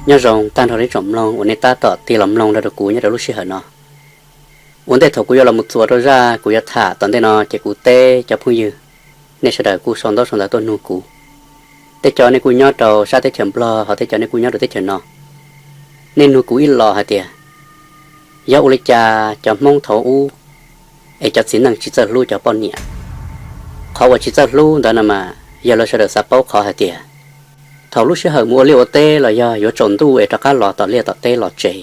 Nyob zoo tag nrho ib tsoom mloog uas nej tab tom tig los mloog rau kuv nyob rau lub sij hawm no. Ua ntej thaum kuv yuav los mus txuas rau zaj kuv yuav tham tom ntej no ces kuv teb cov phooj ywg, nej sawv daws kuj sau ntaub sau ntawv tuaj nug kuv. Tej cov nej kuj nyob rau sab teb chaws Nplog, ho tej cov nej kuj nyob rau teb chaws no, nej nug kuv ib los hais tias, yog ua li cas cov Hmoob thaum ub es cov txiv neej tsis txawj hlub cov poj niam? Qhov uas tsis txawj hlub ntawd no mas yog lawv sawv daws xav paub qhov hais tias, thaum lub sij hawm mus ua liaj ua teb los yog yuav tsaus ntuj es rov qab los tom liaj tom teb los tsev,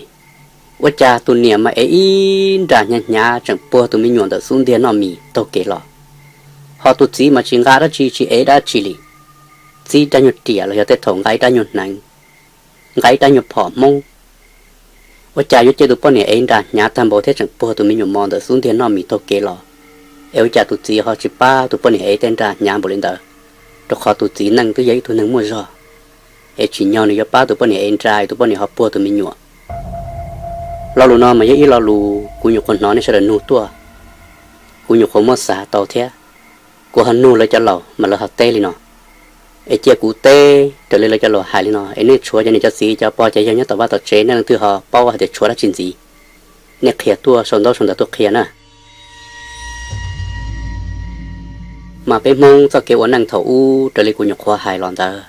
ua cas tus niam mas ev ib nra hnyav hnyav tseem puag tus me nyuam ntawm xub ntiag noj mis taug kev los, ho tus txiv mas tsis nqa dab tsi tsis ev dab tsi li, txib rab nyuag riam los yog tej thaum nqa ib rab nyuag hneev, nqa ib rab nyuag phom Hmoob. Ua cas yuav cia tus poj niam ev nra hnyav tag npaum thiab tseem puag tus me nyuam mos ntawm xub ntiag noj mis taug kev los, es ua cas tus txiv ho tsis pab tus poj niam ev tej nra hnyav npaum li ntawd? Rau qhov tus txiv neej twb yog ib tug neeg muaj zog, es tsim nyog nws yuav pab tus poj niam ev nra es tus poj niam ho puag tus me nyuam. Lo lus no mas yog ib lo lus kuv nyuam qhuav hnov nej sawv daws nug tuaj, kuv nyuam qhuav muab xav tau thiab. Kuv ho nug lawv cov laus mas lawv ho teb li no. Es cia kuv teb raws li lawv cov laus hais li no, es nej tshuav cov niam cov txiv cov pog cov yawg nyob tom vaj tom tsev nej leej twg ho paub hais tias tshuav dab tsi ntxiv, nej qhia tuaj, sau ntaub sau ntawv tuaj qhia na. Mas peb Hmoob txoj kev ua neej thaum ub raws li kuv nyuam qhuav hais los ntawd,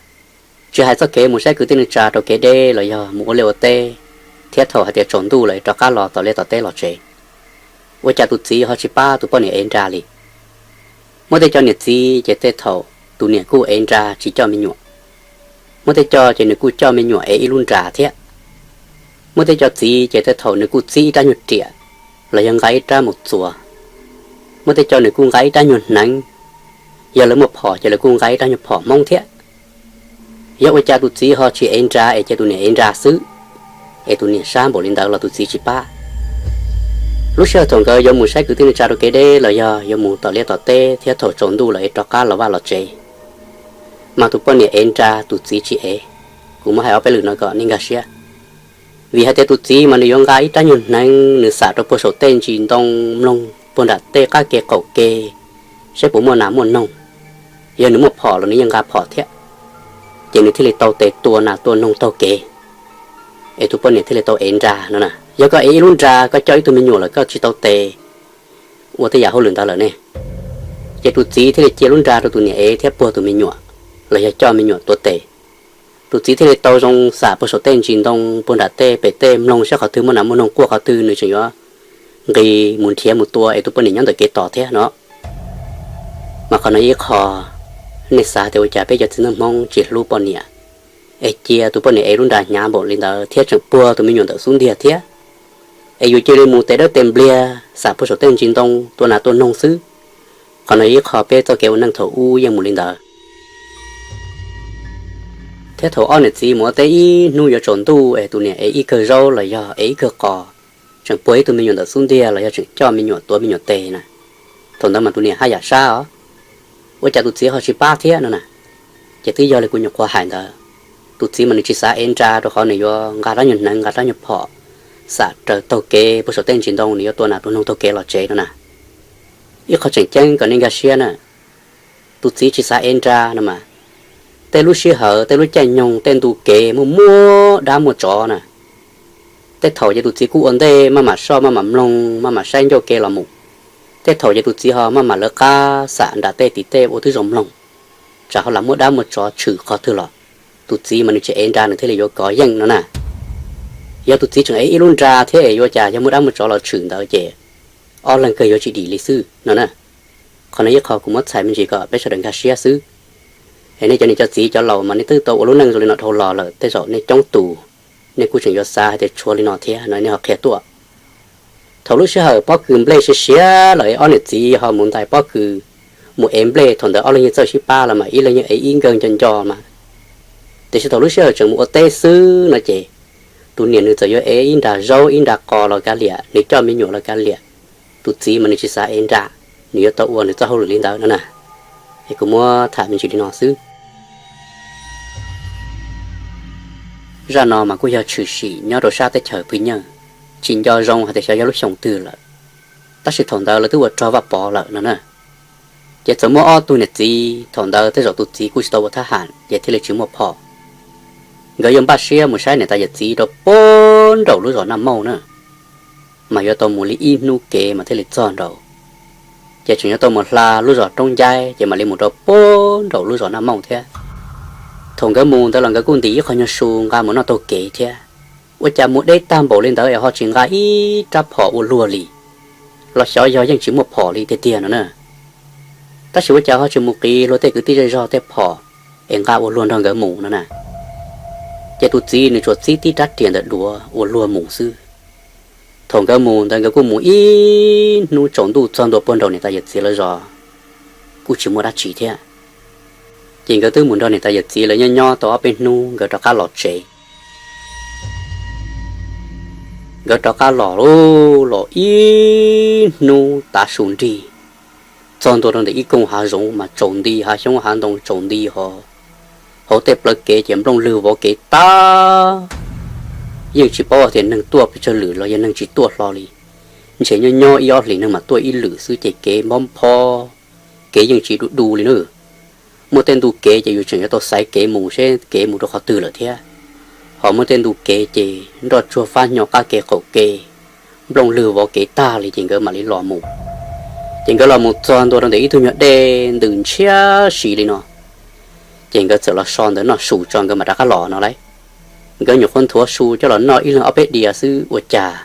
tsis hais txoj kev mus saib kwv tij neej tsa rau kev deb los yog mus ua liaj ua teb, thiab thaum hais tias tsaus ntuj lawm rov qab los tom liaj tom teb los tsev, ua cas tus txiv ho tsis pab tus poj niam ev nra li? Muaj tej cov niam txiv ces tej thaum tus niam kuj ev nra tsis coj me nyuam. Muaj tej cov ces nws kuj coj me nyuam ev ib lub nra thiab. Muaj tej cov txiv ces tej thaum nws kuj txib ib rab nyuag riam los yog nqa ib rab mus txuas. Muaj tej cov nws kuj nqa ib rab nyuag hneev, yog lawv muaj phom ces lawv kuj nqa ib rab nyuag phom Hmoob thiab. Yog ua cas tus txiv ho tsis ev nra es cia tus niam ev nra xwb, es tus niam sab npaum li ntawd los tus txiv tsis pab? Lub sij hawm thaum nkawd yuav mus saib kwv tij neej tsa rau kev deb los yog yuav mus tom liaj tom teb thiab thaum tsaus ntuj lawm es rov qab los vaj los tsev, mas tus poj niam ev nra tus txiv tsis ev. Kuv muab hais ob peb lwm no kom nej nkag siab. Vim hais tias tus txiv mas nws yuav nqa ib rab nyuag hneev nws xam rau puag saum tej ntsis ntoo mloog puag nram tej qab ke qaum ke, saib puas muaj nas muaj noog. Yog nws muaj phom los nws yeej nqa phom thiab, ces nws thiaj li tau tes tua nas tua noog taug kev, es tus poj niam thiaj li tau ev nra no na. Yog koj ev ib lub nra koj coj ib tug me nyuam lawm koj tsis tau tes ua tej yam hauj lwm ntawd lawm ne, ces tus txiv thiaj li cia lub nra rau tus niam ev thiab puag tus me nyuam, los yog coj me nyuam tuav tes. Tus txiv thiaj li tau zoo xam puag saum tej ntsis ntoo puag nram tej pem tej mloog saib qhov twg muaj nas muaj noog quaj qhov twg nws tseem yuav nqis mus nrhiav mus tua es tus poj niam nyob ntawm kev tos thiab no. Mas qhov no ib qho, nej xav tias ua cas peb cov txiv neej Hmoob tsis hlub poj niam, es cia tus poj niam ev lub nra hnyav npaum li ntawd thiab tseem puag tus me nyuam ntawm xub ntiag thiab, es yus cia li mus tes dawb tes npliag xam puag saum tej ntsis ntoo tua nas tua noog xwb. Qhov no ib qho peb txoj kev ua neej thaum ub yeej mus li ntawd. Thiab thaum ob niam txiv mus ua teb ib hnub yuav tsaus ntuj es tus niam ev ib kawg zaub los yog ev ib kawg qos, tseem puag ib tug me nyuam ntawm xub ntiag los yog tseem coj me nyuam tuav me nyuam tes na, thaum ntawd mas tus niam haj yam sab os, ua cas tus txiv ho tsis pab thiab no na? Ces twb yog li kuv nyuam qhuav hais ntawd, tus txiv mas nws tsis xav ev nra rau qhov nws yuav nqa rab nyuag hneev nqa rab nyuag phom xam raws taug kev puag saum tej ntsis ntoo nws yuav tua nas tua noog taug kev los tsev no na. Ib qho tseem ceeb kom nej nkag siab na, tus txiv tsis xav ev nra no mas, tej lub sij hawm tej lub caij nyoog tej ntu kev muaj muaj dab muaj tsov na, tej thaum ces tus txiv kuj ua ntej maj mam soj maj mam mloog maj mam saib ncauj ke los mus. Tej thaum ces tus txiv ho maj mam lawv qab xam nram tej tim tej ua twb zoo mloog, tsam ho lam muaj dab muaj tsov tshwm qhov twg los, tus txiv mas nws tsis ev nra nws thiaj li yuav kov yeej no na. Yog tus txiv tseem ev ib lub nra thiab es yuav cas yog muaj dab muaj tsov los tshwm ntawd ces ob leeg kawg yuav tsis dim li xwb no na. Qhov no ib qho kuv muab txhais me ntsis kom peb sawv daws nkag siab xwb. Es nej cov niam cov txiv cov laus mas nej twb tau ua lub neej zoo li no dhau los lawm tej zaum nej coob tus, nej kuj tseem yuav xav hais tias tshuav li no thiab no nej ho qhia tuaj. Thaum lub sij hawm pob kws nplej siav siav lawm ob niam txiv ho mus ntais pob kws, mus ev nplej, thaum ntawd ob leeg yeej txawj sib pab los mas ib leeg yeej ev ib nkawg nco nco mas. Tiam sis thaum lub sij hawm tseem mus ua teb xwb no ces, tus niam nws txawm yuav ev ib nra zaub ib nra qos los kav liam, nws coj me nyuam los kav liam, tus txiv mas nws tsis xav ev nra, nws yuav tau ua nws txoj hauj lwm li ntawd no na. Es kuv muab tham me ntsis li no xwb. Zaj no mas kuj yog tshwm sim nyob rau sab teb chaws Pwg Nyeej, tsis nco zoo hais tias xyov yog lub xyoo twg lawm, tab sis thaum ntawd lawv twb ua rog Vaj Pov lawm no na. Ces txawm muaj ob tug niam txiv, thaum ntawd tej zaum tus txiv kuj tsis tau ua thab ham ces thiaj li tsis muaj phom. Nkawd yuav npaj siab mus saib niam tais yawm txiv rau puag nraum lub zos Naj Mauj na, mas yuav tau mus li ib hnub kev mas thiaj li txog nraud. Ces tseem yuav tau mus hla lub zos Roob Ncaib ces mam li mus rau puag nraum lub zos Naj Mauj thiab. Thaum nkawd mus ntawd los nkawd kuj ntim ib qho nyuag su nqa mus noj taug kev thiab. Ua cas mus deb tag npaum li ntawd es ho tsis nqa ib rab phom ua luag li, los xyov yog yeej tsis muaj phom li tiag tiag no na. Tab sis ua cas ho tsis mus qiv luag tej kwv tij zej zog tej phom es nqa ua luag nrog nkawd mus no na. Ces tus txiv nws tsuas txib tib rab riam ntawm duav ua luag mus xwb. Thaum nkawd mus ntawd nkawd kuj mus ib hnub tsaus ntuj txog ntua puag nraum niam tais yawm txiv lawv zos, kuj tsis muaj dab tsi thiab. Ces nkawd twb mus nrog niam tais yawm txiv lawv nyob nyob tau ob peb hnub nkawd rov qab los tsev. Nkawd rov qab los lauj, los ib hnub tav su nrig, txog ntua rau ntawm ib koog hav zoov mas tsaus nti, hav xyoob hav ntoo tsaus nti ho, hauv tej plawv kev ces nplooj lwg vov kev tag. Yeej tsis paub tias neeg tuaj pes tsawg lwm los yog neeg tsis tuaj hlo li. Ntshe nyob nyob ib ob hlis neeg mam tuaj ib lwm xwb ces kev npob nphob, kev yeej tsis du du li na. Muaj tej ntu kev ces yus tseem yuav tau xaiv kev mus seb kev mus rau qhov twg lawm thiab. Ho muaj tej ntu kev ces nroj tsuag fab hnyo qab kev qaum kev, nplooj lwg vov kev tag li ces nkawd mam li los mus. Ces nkawd los mus txog ntua rau ntawm ib tug nyuag dej ntws ntshiab si li no, ces nkawd txawm los so ntawd noj su tso nkawd mam rov qab los no lauj. Nkawd nyuam qhuav nthuav su coj los noj ib leeg ob peb diav xwb ua cas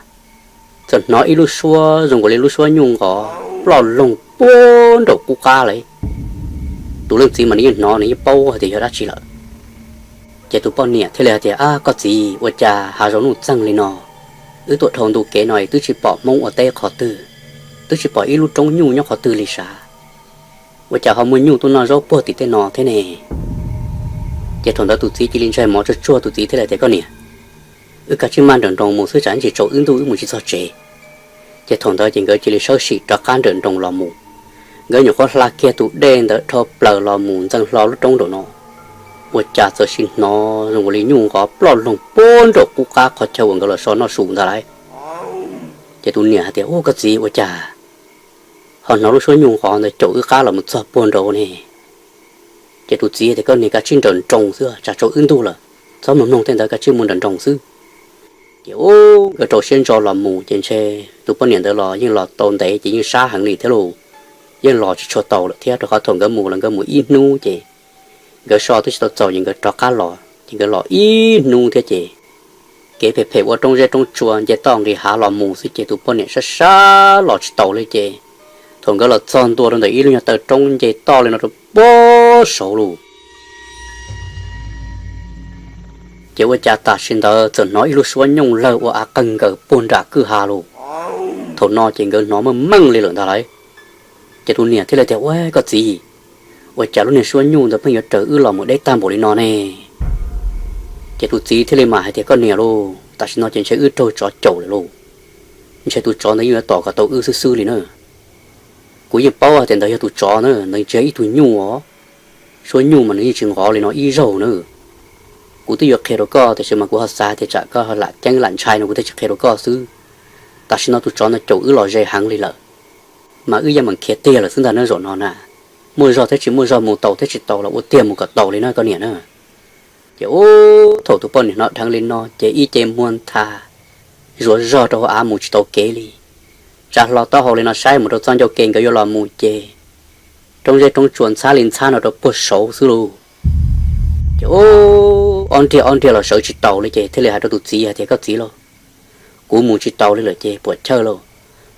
txawm hnov ib lub suab zoo nkaus li lub suab nyuj nqos ploj loog puag nraum qub qab lawm. Tus leej txiv mas nws yeej hnov nws yeej paub hais tias yog dab tsi lawm. Ces tus poj niam thiaj li hais tias, Ab koj txiv, ua cas hav zoov nuj txeeg li no, wb tuaj dhau ntu kev no es twb tsis pom hmoob ua teb qhov twg, twb tsis pom ib lub roob nyuj nyob qhov twg li sav, ua cas ho muaj nyuj tuaj noj zaub puag tim tej no thiab ne? Ces thaum ntawd tus txiv cia li ntshai mov tsuag tsuag, tus txiv thiaj li tias, Koj niam, wb kav tsij maj nrawm nroos mus xwb tsam ib ntsis tsaus wb ntuj wb mus tsis txog tsev. Ces thaum ntawd ces nkawd cia li sawv sim rov qab nrawm nroos los mus. Nkawd nyuam qhuav hla kiag tus dej ntawd dhau plaws los mus ntxeev hlo lub roob nraum no, ua cas txawm sim hnov zoo nkaus li nyuj nqov ploj loog puag nraum qub qab qhov chaw uas nkawd los so noj su ntag lauj. Ces tus niam hais tias, Ub, koj txiv, ua cas ho hnov lub suab nyuj nqov ntawd caum wb qab los mus txog puag nraud ne? Ces tus txiv tias, Koj niam, kav tsij nrawm nroos xwb, tsam tsaus wb ntuj lawm, txhob mloog mloog tej ntawd, kav tsij mus nrawm nroos xwb. Ces ub, nkawd rau siab ntso los mus ces ntshe tus poj niam ntawd los yeej los tau ntev ces yeej sab heev li thiab lauj. Yeej los tsis tshua tau lawm thiab, rau qhov thaum nkawd mus los nkawd mus ib hnub ces nkawd so twb tsis tau txaus ces nkawd rov qab los, ces nkawd los ib hnub thiab ces kev phem phem ua roob zeb roob tsua nce toj nqis hav los mus xwb ces tus poj niam sab sab los tsis taus li ces thaum nkawd los txog ntua rau ntawm ib lub nyuag taw roob nce toj li no rau puag saud lawm, ces ua cas tam sim ntawd txawm hnov ib lub suab nyooj lawg ua av qeeg nkaws puag nram kwj ha lawm. Thaum no ces nkawd hnov meej meej li lawm ntag lauj. Ces tus niam thiaj li tias, Ua, koj txiv, ua cas lub niag suab nyuj ntawd pheej yuav raws wb los mus deb tag npaum li no ne? Ces tus txiv thiaj li mam hais tias, Koj niam lauj, tam sim no ces ntshe wb raug tsov caum lawm lauj. Ntshe tus tsov ntawd yeej yuav tom kom tau wb xwb xwb li na. Kuv yeej paub hais tias ntawd yog tus tsov na, ntawd tsis yog ib tug nyuj os. Suab nyuj mas nws yeej tsis nqov li no ib zaug na. Kuv twb yuav qhia rau koj tiam sis mas kuv ho xav tias tsam koj lam ceeb lam ntshai no kuv thiaj tsis qhia rau koj xwb. Tam sim no tus tsov no caum wb los ze heev li lawm, mas wb yeej meem khiav tiag lawm xwb ntag na zaum no na. Muaj zog thiab tsis muaj zog, mus tau thiab tsis tau los ua tiag mus kom tau li na koj niam na. Ces ub, thaum tus poj niam hnov dheev li no ces ib ce muag ntha zuav zog rau hauv av mus tsis tau kev li. Tsa hlo taub hau li no saib mus rau txoj ncauj ke nkawd yuav los mus ces roob zeb roob tsua ntxhab li ntxhab no rau puag saud xwb lauj. Ces ub, ob nriag ob nriag los sawv tsis taus li ces thiaj li hais rau tus txiv hais tias, Koj txiv lauj, kuv mus tsis taus li lawm ces puam chawj lauj,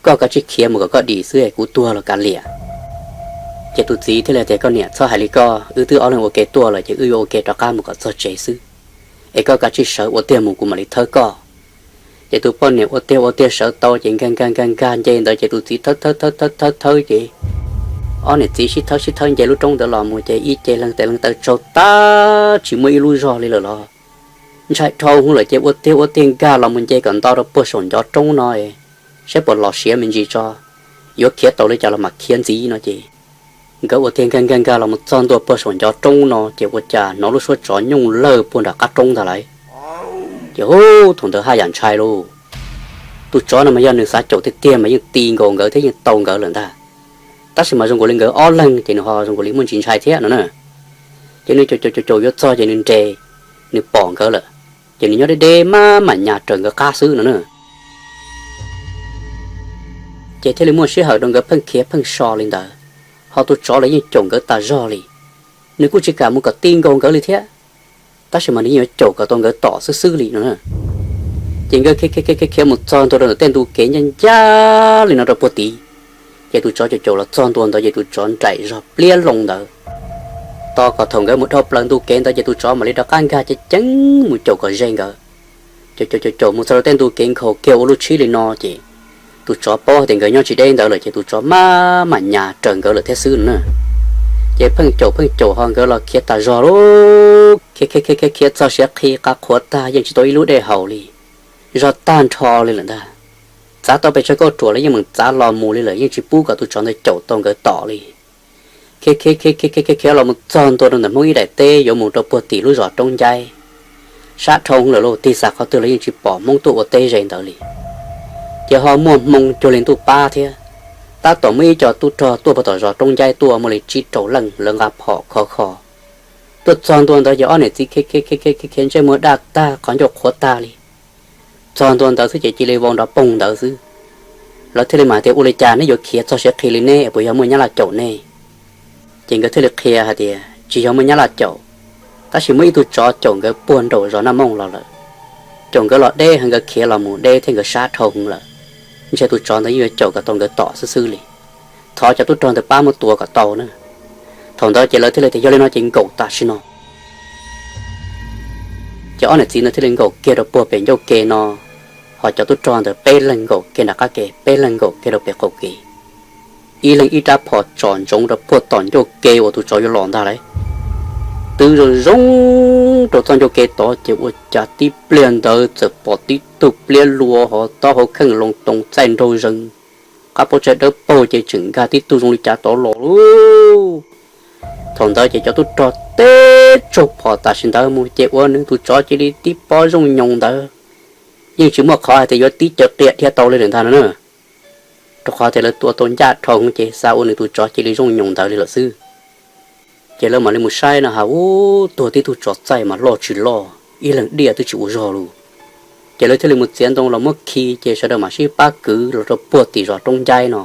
koj kav tsij khiav mus kom koj dim xwb es kuv tuag los kav liam. Ces tus txiv thiaj li tias, Koj niam, txhob hais li koj, wb twb ob leeg ua ke tuaj lawm ces wb yuav ua ke rov qab mus kom txog tsev xwb, es koj kav tsij sawv ua tiag mus kuv mam li thawb koj. Ces tus poj niam ua tiag ua tiag sawv tau ces nkag nkag nkag nkag nce ntawd ces tus txiv thawb thawb thawb thawb thawb ces ob niam txiv sib thawb sib thawb nce lub roob ntawd los mus ces ib ce leeg tes leeg taw tsaug tag tsis muaj ib lub zog li lawm los ntshai dhau hwv lawm ces ua tiag ua tiag nkag los mus nce kom nto rau puag saum ncov roob no, saib puas los siav me ntsis tso, yuav khiav tau li cas los mam khiav ntxiv no ces nkawd ua tiag nkag nkag nkag los mus txog ntua puag saum ncov roob no ces ua cas hnov lub suab tsov nyooj lawg puag nram qab roob ntag lauj. Ces ub, thaum ntawd haj yam ntshai lauj. Tus tsov no mas yog nws xav caum tiag tiag mas yeej ti nkaus nkawd thiab yeej tau nkawd lawm ntag. Tab sis mas zoo nkaus li nkawd ob leeg ces nws ho zoo nkaus li muaj ntsis ntshai thiab no na. Ces nws caum caum caum caum yuav txog ces nws nres, nws pom nkawd lawm, ces nws nyob deb deb maj mam nyas raws nkawd qab xwb no na. Ces thiaj li muaj sij hawm rau nkawd pheej khiav pheej so li ntawd, ho tus tsov los yeej caum nkawd tas zog li. Nws kuj tsis kam mus kom ti nkaus nkawd li thiab, tab sis mas nws yeej yuav caum kom tau nkawd tom xwb xwb li no. Ces nkawd khiav khiav khiav khiav mus txog ntua rau ntawm tej ntu kev ncaj ncaj li no rau puag tid, ces tus tsov caum caum los txog ntua ntawd ces tus tsov nraim zog pliab loo ntawd. Tos kom thaum nkawd mus dhau plaws ntu kev ntawd ces tus tsov mam li rov qab nkag ceev ceev mus caum kom ze nkawd. Caum caum caum caum mus txog rau tej ntu kev nkhaus kiag ua lub tshib li no ces tus tsov paub tias nkawd nyob tsis deb ntawd lawm ces tus tsov maj mam nyas raws nkawd lawm thiab xwb no na. Ces pheej caum pheej caum ho nkawd los khiav tas zog lawm, khiav khiav khiav khiav khiav txog siav qhi qab qhuav tag yeej tsis tau ib lub dej haus li, zog tag nrho li lawm ntag. Txav tau pes tsawg kauj ruam los yeej meem txav los mus li lawm, yeej tsis pub kom tus tsov ntawd caum tau nkawd tom li. Khiav khiav khiav khiav khiav khiav los mus txog ntua rau ntawm Hmoob ib daim teb yuav mus rau puag tim lub zos Roob Ncaib. Sab dhau lawm lauj, tig xav qhov twg los yeej tsis pom Hmoob tuaj ua teb ze ntawd li. Ces ho muaj hmoo cuag li ntuj pab thiab, tab tom muaj ib co tub rog tuaj puag tom zos Roob Ncaib tuaj muaj li tsib rau leej, lawv nqa phom khov kho. Tuaj txog ntua ntawd ces ob niam txiv khiav khiav khiav khiav khiav ntsej muag daj tag qhov ncauj qhuav tag li. Txog ntua ntawd xwb ces cia li vau nrov poog ntawd xwb. Lawv thiaj li mam hais tias, ua li cas neb yuav khiav txog siav qhi li ne, puas yog muaj nyab laj caum ne? Ces nkawd thiaj li qhia hais tias tsis yog muaj nyab laj caum, tab sis muaj ib tug tsov caum nkawd puag nraum zos Naj Mooj los lawm. Caum nkawd los deb heev, nkawd khiav los mus deb thiab nkawd sab dhau heev lawm, ntshe tus tsov ntawd yeej yuav caum kom tau nkawd tom xwb xwb li. Thov cov tub rog ntawd pab muab tua kom tau na. Thaum ntawd ces lawv thiaj li tias yog li no ces nkaum tam sim no. Ces ob niam txiv ntawd thiaj li nkaum kiag rau puag pem ncauj ke no, ho cov tub rog ntawd peb leeg nkaum kiag nram qab ke, peb leeg nkaum kiag rau pem qaum kev. Ib leeg ib rab phom tsom ntsoov rau puag tom ncauj ke uas tus tsov yuav los ntag lauj. Twb zoo zoo rau txoj ncauj ke tod ces ua cas tib pliag ntawd txawm pom tib tug pliab lua hos taub hau kheej loo toos txaij nraug zees, qab pob tsaig dawb paug ces tseem nkag tib tug zoo li cas tod los lauj. Thaum ntawd ces cov tub rog teb tsaug phom tam sim ntawd mus ces ua nws tus tsov cia li tib pob zooj nyoos ntawd, yeej tsis muaj qhov hais tias yuav tib caw qia dhia tau li lawm ntag no na. Rau qhov tias lawv tua tau ncaj dhau ces xav ua nws tus tsov cia li zooj nyoos ntawd li lawm xwb. Ces lawv mam li mus saib no has, ub, tuag tib tug tsov txaij mas loj tsis loj, ib leeg diaj twb tsis ua zog lus. Ces lawv thiaj li mus txiav ntoo los muab khi ces sawv daws mam sib pab kwv los rau puag tim zos Roob Ncaib no.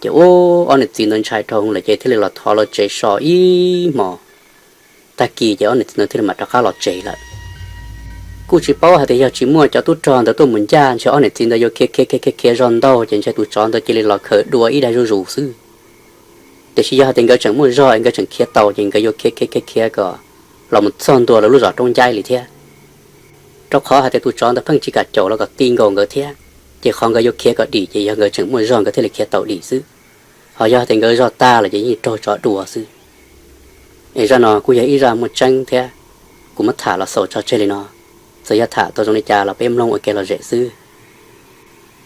Ces ub, ob niam txiv ntawd ntshai dhau lawm ces thiaj li los thov lawv tsev so ib hmos. Tag kis ces ob niam txiv ntawd thiaj li mam rov qab los tsev lawm. Kuj tsis paub hais tias yog tsis muaj cov tub rog ntawd tuaj mus ncaj ntshe ob niam txiv ntawd yuav khiav khiav khiav khiav khiav zog ntaug ces ntshe tus tsov ntawd cia li los khaws dua ib daig zuj zus xwb. Tiam sis yog hais tias nkawd tseem muaj zog es nkawd tseem khiav tau ces nkawd yuav khiav khiav khiav khiav kom los mus txog ntua lawv lub zos Roob Ncaib li thiab. Rau qhov hais tias tus tsov ntawd pheej tsis kam caum los kom ti nkaus nkawd thiab, ces qhov nkawd yuav khiav kom dim ces yog nkawd tseem muaj zog nkawd thiaj li khiav tau dim xwb. Ho yog hais tias nkawd zog tag lawm ces yeej raug tsov dua xwb. Es zaj no kuj yog ib zaj muaj tseeb thiab, kuv muab tham los xaus tso tseg li no. Txawm yog tham tau zoo li cas los peb mloog ua kev lom zem xwb.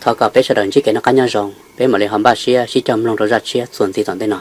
Thov kom peb sawv daws ntsib kev noj qab nyob zoo, peb mam li ho npaj siab sib cog mloog rau zaj tshiab txuas ntxiv tom ntej no.